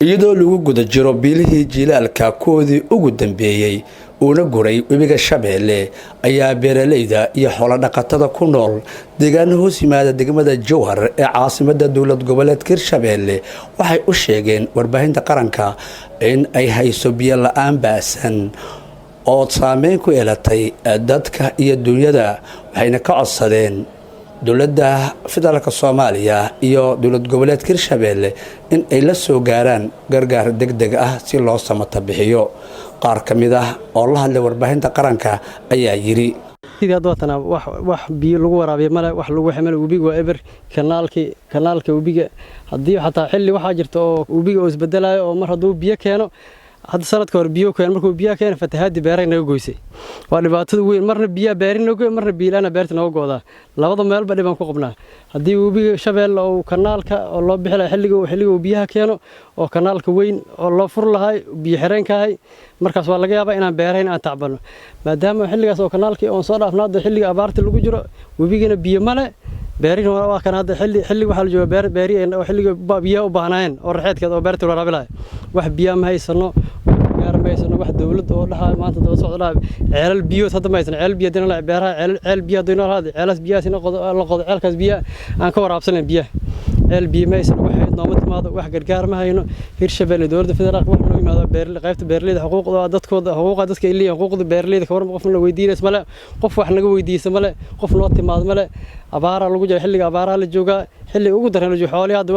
Iyadoo lagu guda jiro bilihii jiilaalka kuwoodii ugu dambeeyey uuna guray webiga Shabeelle, ayaa beeralayda iyo xoolodhaqatada ku nool deegaano hoos yimaada degmada Jowhar ee caasimada dowlad goboleedka Hirshabeelle waxay u sheegeen warbaahinta qaranka in ay hayso biyo la-aan ba'san oo saameyn ku yeelatay dadka iyo dunyada, waxayna ka codsadeen dowladda federaalka Soomaaliya iyo dowlad goboleedka Hirshabeelle in ay la soo gaaraan gargaar deg deg ah si loo samata bixiyo. Qaar ka mid ah oo la hadlay warbaahinta qaranka ayaa yidhi: Sidii hadda waatana wax biyo lagu waraabiyo male, wax lagu ximale. Webiga waa eber. Kanaalki, kanaalka webiga haddii xataa xilli waxaa jirta oo webiga oo isbedelayo oo mar hadduu biyo keeno. Hadda sanadka hore biyo keen, markuu biyaha keeno fatahaadii beeraha naga goysay. Waa dhibaatada weyn. Marna biyaha beeri naga goy, marna biilaana beerta naga goodaa. Labada meelba dhibaan ku qabnaa. Haddii webiga Shabeelle oo kanaalka oo loo bixi lahaa xilliga uu biyaha keeno oo kanaalka weyn oo loo fur lahay biyo xireenkahay, markaas waa laga yaabaa inaan beerahayn aan tacbano, maadaama xilligaas oo kanaalkii oon soo dhaafno. Hadda xilliga abaarta lagu jiro, webigana biyo male, beerihina waa kan. Hadda xilli waxaa la jooga beer beeri oo xilliga biyaha u baahnaayeen oo raxeedkeed oo beerta waraabi lahay. Wax biyaha ma haysano, wax gargaar ma haysano, wax dowlad oo dhaha maanta daba socdo dhaha ceelal biyood hadda ma haysano. Ceelal biyo hadii la beeraha ceel biyo hadii noo lahaad, ceelas biyahaas in la qodo, ceelkaas biyaha aan ka waraabsanayn. Biyaha ceel biyo ma haysano, wax nooma timaado, wax gargaar ma hayno. Hirshabelle, dowladda federaalka, wax noo yimaado beeraley, qaybta beeraleyda, xuquuqda dadkooda, xuquuqa dadka ay leeyihiin, xuquuqda beeraleyda ka waran? Qofna weydiinaysa male, qof wax naga weydiisa male, qof noo timaado male. Abaaraa lagu jira, xilliga abaaraha la joogaa, xilliga ugu daran la joogo. Xoolihi hadda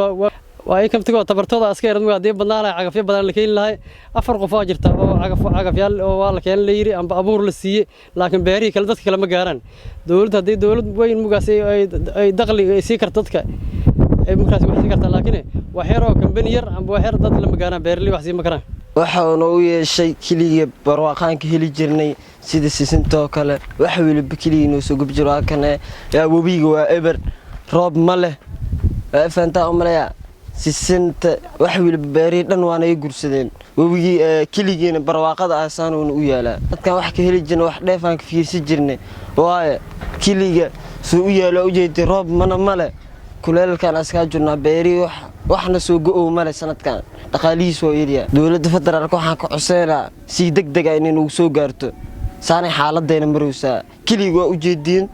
waa ay kamtigoo tabartooda aska yarad. Haddii badnaan lahay, cagafyo badan la keeni lahay. Afar qof waa jirta oo cagaf cagafyaal oo waa la keenan la yiri amba abuur la siiyey, laakiin beerihii kale dadka kale ma gaaraan. Dowladda haddii dowlad weyn mugaas ay dakhli ay sii karto dadka, ay markaas wax sii kartaa, laakiin wax yar oo kambani yar amba wax yar dad lama gaaraan, beeraley wax sii ma karaan. Waxa uu yeeshay keliya barwaaqaanka heli jirnay sida sisintoo kale, wax weliba keligii noo soo gubi jiro. Kane yaa webiga waa eber, roob ma leh. Waa fahantaa u malaya. Sisinta, wax weliba, beerihii dhan waa naga gursadeen. Webigii keligiina barwaaqada aasaanuuna u yaalaa. Dadkan wax ka heli jirnay, wax dheefaan ka fiirsan jirnay, waayo keliga suu u yaalo ujeeday, roob mana male, kuleelkan askaa jirnaa. Beerihii waxna soo go-ow male. Sanadkan dhaqaalihiis waa yaryaa. Dowladda federaalka waxaan ka coseynaa si deg deg ah inay nagu soo gaarto. Saanay xaaladayna maraysaa. Keliga waa ujeediin,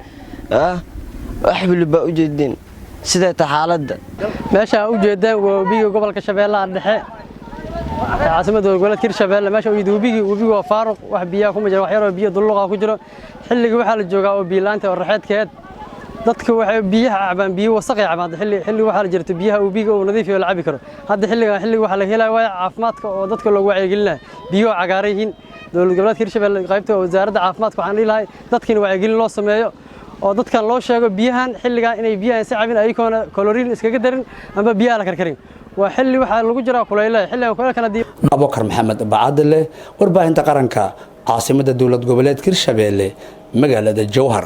wax weliba ujeediin sidee ta xaaladda. Meesha u jeedaan waa webiga gobolka Shabeellaha Dhexe ee caasimadda goboleedka Hirshabeelle. Meesha u webigi, webigu waa faaruq, wax biyaha kuma jiro, wax yaroo biyo dulluqa ku jiro. Xilliga waxaa la joogaa oo biyo la'aanta oo raxeedkeed dadka waxay biyaha cabaan biyo wasaq ay cabaan. Xilli waxaa la jirta biyaha webiga oo nadiif iyo la cabi karo. Hadda xilligan xilliga waxaa laga helaya waaya caafimaadka oo dadka loogu wacyigelinayo biyo cagaaran yihiin. Dowlad goboleedka Hirshabeelle, qaybta wasaaradda caafimaadka, waxaan dhihi lahay dadka in wacyigelin loo sameeyo oo dadkan loo sheego biyahan xilligan inay biyahan si cabin ayagoona chlorine iskaga darin amba biyaha la karkarin. Waa xilli waxaa lagu jiraa kulaylaha, xilligan kulaylkan haddii Abubakar Maxamed Bacadle, warbaahinta qaranka, caasimadda dowlad goboleedka Hirshabeelle, magaalada Jowhar.